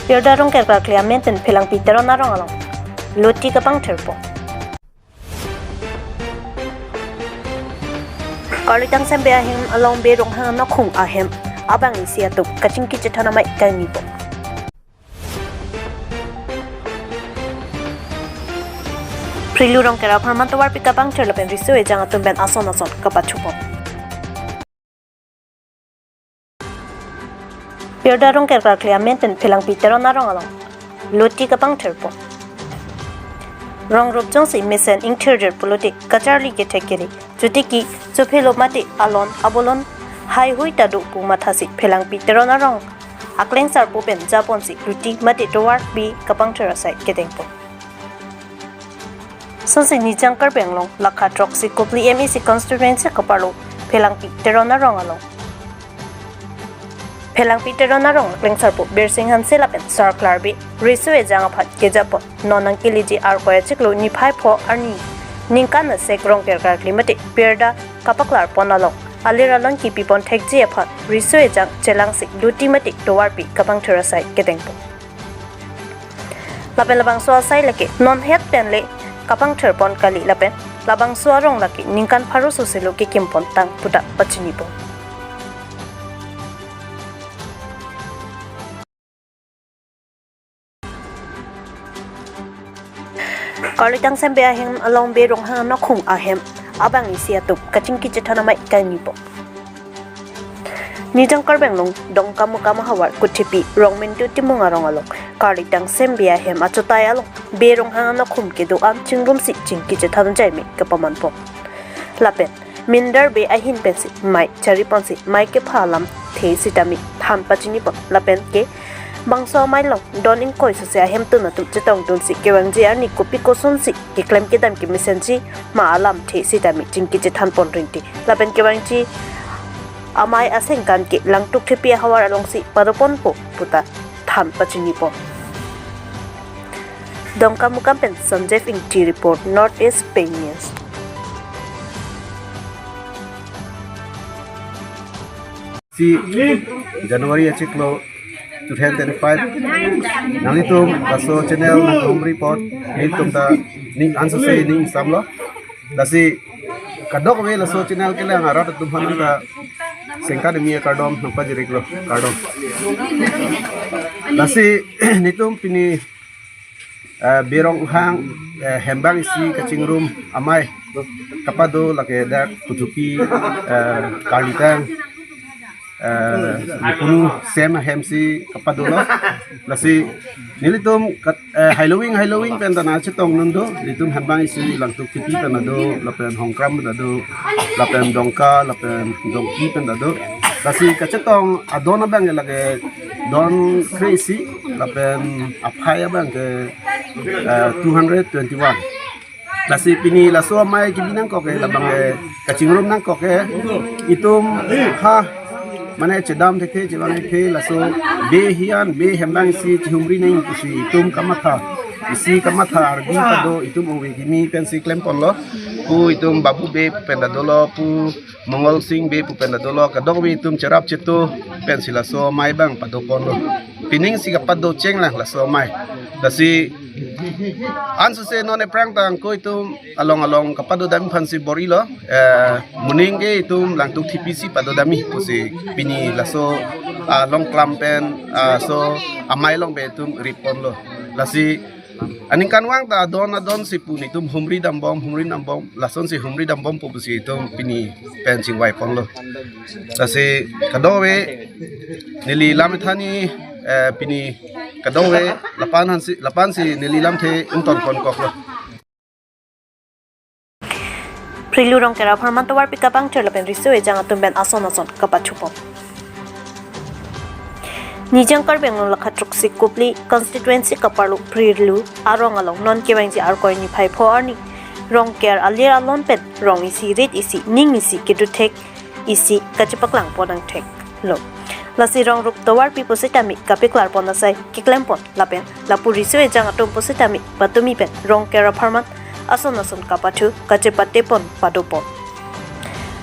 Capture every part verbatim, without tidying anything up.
Pirda Rongker karkli amen pen Phelangpi Teron arong along luti kapangthirpo. Karlitang Sembe ahem along Be Ronghang anokhum ahem abang isi atum kachingki chethan amei kangnipo. Phrilu Rongker apharman tovarpi kapangthir lapen riso ejang atum pen ason ason kapathupo. Pirda Rongker karkli amen pen Phelangpi Teron arong along luti kapangthirpo. Rong rup jongsi mesen ingthirjir pulote kacharli kethek kere, chotiki chophelo mate alon abolon haihui ta do pu mathasi Phelangpi Teron arong aklengsarpo pen japonsi luti mate tovarpi kapangthir asai kedengpo. Sonsi Nijang Karbi Anglong lakha throksi Kopili M A C constituency kaparlo Phelangpi Teron arong along, Phelangpi Teron arong aklengsarpo Birsing Hanse lapen Sarklar Bey riso ejang aphan kejapon non nangkeleji Arkoi achiklo niphai pho arni ningkan asek Rongker karkli mate pirda kapaklarpon along alir alon kipipon thekji aphan riso ejang chelangsi luti mate tovarpi kapangthir asai kedengpo. Lapen labangso asai lake non het pen le kapangthirpon kali lapen labangso arong lake ningkan pharo soselo kekimpon tang puta pachinipo. Karlitang Sembe ahem along Be Ronghang anokhum ahem abang isi atum kachingki chethan amei kangnipo. Nijang Karbi Anglong Dongkamukam ahavar Kuthepi Rongmintu Timung arong along Karlitang Sembe ahem achotai along Be Ronghang anokhum kedo-an chingrumsi chingki chethan jaime kapamanpo. Lapen Mindar Bey ahin pensi mei chariponsi mei kepha alamthe sitame than pachinipon lapen ke bangso amei along don ingkoi sose ahemtun atum chetongdunsi kevangji arni kopi kosonsi keklem kedam kemesenji ma alamthe sitame chingki chethanpon ringti. Lapen kevangji amei asengkan ke Langtuk Thepi ahavar alongsi padoponpo puta than pachinipo. Dongkamukam pen Sanjeev Ingti report, North East Pei News. Si January achiklo two thousand twenty-five. Nanglitum laso channel nangtum report, nelitum ta ning ansose ning samlo. Lasi kadokave laso channel kelang arat atum aphan ta sengkan imi kardom nangpajiriklo, kardom. Lasi nelitum pini eh, Be Ronghang, eh, hembang isi kachingrum amei kapado lake dak Kuthepi, eh, Karlitang, eh, Nipunu Sem ahemsi kapadolo. Lasi nelitum kat, eh, Hailowing, Hailowing pen ta nangchetongdun do, nelitum hembang isi Langtuk Thepi pen ta do, lapen Hongkram pen ta do, lapen Dongka, lapen Dongki pen ta do. Lasi kachetong adon abang ke lake don kre-isi, lapen aphai abang ke, eh, two hundred twenty-one. Lasi pini laso amei kebi nangkok ke, labang ke kachingrum nangkok ke, itum ha, mane chedam thekthe, chevang thekthe, laso Be hiyan, Be hembang isi chihumri nang pusi itum kamatha, isi kamatha ardi ta do, itum ove kimi pensi klemponlo, pu itum Babu Bey pen ta dolo, pu Mongol Sing Bey pu pen ta dolo, kadokave itum cherap chetu pensi laso amei abang padoponlo. Pining si kapado chenglang laso amei. Lasi ansose non aphrang ta angko itum along along kapadodam aphansi bor-ilo. Eh, moning ke itum Langtuk Thepi si padodamji pusi pini laso, ah, Longklam pen, ah, so amei along pen itum riponlo. Lasi aningkanvang ta adon adonsi pu nelitum humri dambom, humri dambom, lasonsi humri dambompo pusi itum pini pen chingvaiponlo. Lasi kadokave neli lam thani, eh, pini kadokave lapu-an si, lapu-ansi neli lamthe ingtonponkoklo. Phrilu Rongker apharman tovarpi kapangthir lapen riso ejang atum pen ason ason kapathupo. Nijang Karbi Anglong lakha throksi Kopili constituency kaparlo Phrilu arong along non kevangji Arkoi niphai pho arni Rongker alir alon pen rong isi, rit isi, ning isi kedo thek isi kachepaklangpon angthek lo. Lasi rong rup tovarpi pusitame kapaklarpon asai keklempon lapen lapu riso ejang atum pusitame patumi pen Rongker apharman ason ason kapathu kachepatepon padopon.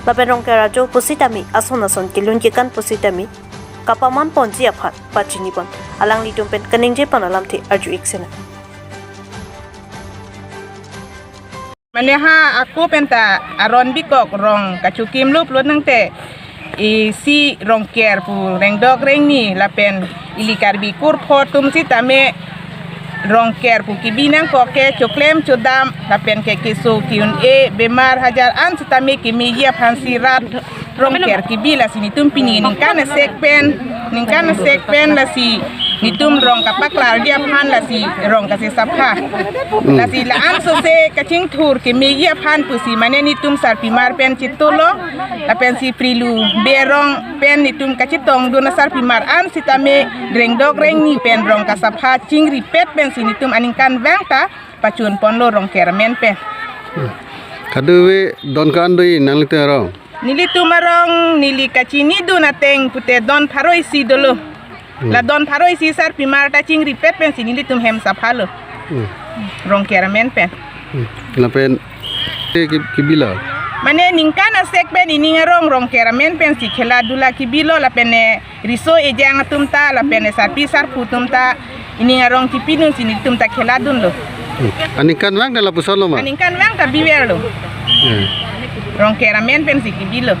Lapen Rongker ajo pusitame ason ason kelun kekan pusitame kapaman ponji aphan pachini pon. Alanglitum pen kaningje pen alamthe arju ik sena. Mane ha ako penta aron bikok rong kachokim lo pulo tangte, isi Rongker pu rengdok rengni lapen ili Karbi kurpho atum sitame Rongker pu kebi nangkok ke choklem chodam lapen ke keso ke-un-e bemar hajar an sitame kemeji aphansi rat Rongker kebi, lasi netum pini ningkan asek pen, ningkan asek pen lasi netum rong kapaklarji aphan lasi rong kasesapha. Lasi la-an sose kachingthur kemeji aphan pusi mane netum sarpimar pen chitolo, lapensi Prilu Berong pen netum kachetongdun asarpimar an sitame rengdok rengni pen rong kasapha chingripet pensi netum aningkanvang ta pachun ponlo Rongker amen pen. Kadokave don ko-an do nanglitum arong? Nelitum arong neli kachinidun ateng pute don pharo isi dolo. Hmm. La don pharo isi sarpimar ta chingripet pensi nelitum hem saphalo. Hmm. Rongker amen pen. Hmm. Lapen ke, ke, kebilo? Mane ningkan asek pen ining arong Rongker amen pensi khela dula kebilo lapen ne riso ejang atum ta lapen ne sarpi sarpo atum ta ining arong chipidunsi netum ta khela dunlo. Hmm. Aningkanvang ta lapuson lo ma? Aningkanvang ta biverlo. Hmm. Rongker amen pensi kebilo.